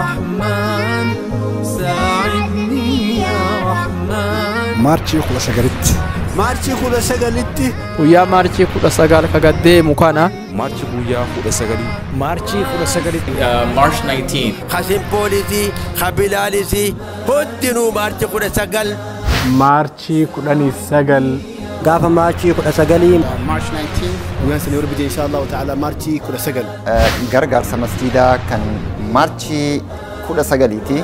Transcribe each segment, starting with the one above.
رحمن، ساعدني يا رحمن. Maarchii 19tti. Maarchii 19tti. Guyyaa Maarchii 19 ka gaddeemu kana. Maarchii guyyaa 19. Maarchii 19tti. March 19. Kasin poolisii, kabilaalisi hundinuu Maarchii 19. Maarchii 19. Gaafa Maarchii 19. March 19. Guyyaan sanii warra biyya insha Allahu ta'ala Maarchii 19. Gargaarsa masjiidaa kan Maarchii 19ti.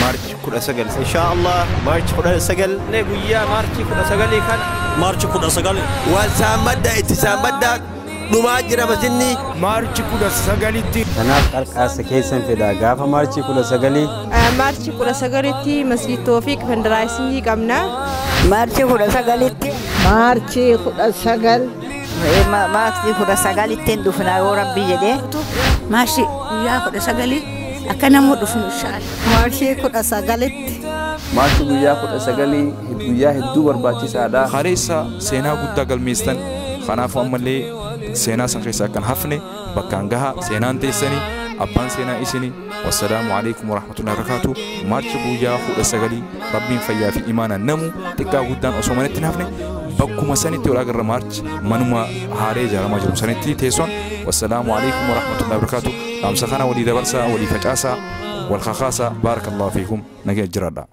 Maarchi 19. Insha Allah Maarchi 19. Ne guyyaa Maarchii 19 kana. Maarchi 19. Waan saammadda itti saammadda dhumaa jira masinni. Maarchi 19tti. Kanaaf qarqaarsa keessan fedha gaafa Maarchii 19. Maarchii 19tti masjid Toofiq fundraisingii qabna. Maarchii 19tti. Maarchii 19. Maarchii 19tti hin dhufna yoo Rabbi jedhee. Maarchii guyyaa 19 akka namuu dhufnu inshaalla. Maarchii 19tti. Maarchii guyyaa 19 guyyaa hedduu barbaachisaadha. Kaleessa seenaa guddaa galmeessan, kanaafuu ammallee seenaa san keessaa kan hafne bakkaan gahaa seenaan teessanii abbaan seenaa isini. Wassalaamu alaikum warahmatullahi wabarakatuh. Maarchi guyyaa 19 Rabbiin fayyaa fi imaana namu xiqqaa guddaan osoo manatti hin hafne bakkuma sanitti wal agarra Maarchi manuma haaree ijaaramaa jiru sanitti teessoon. Wassalaamu alaikum warahmatullahi wabarakatuh. Dhaamsa kana walii dabarsaa, walii facaasaa, wal kakaasaa. Baarakallahu fiikum, nagaya jiraadha.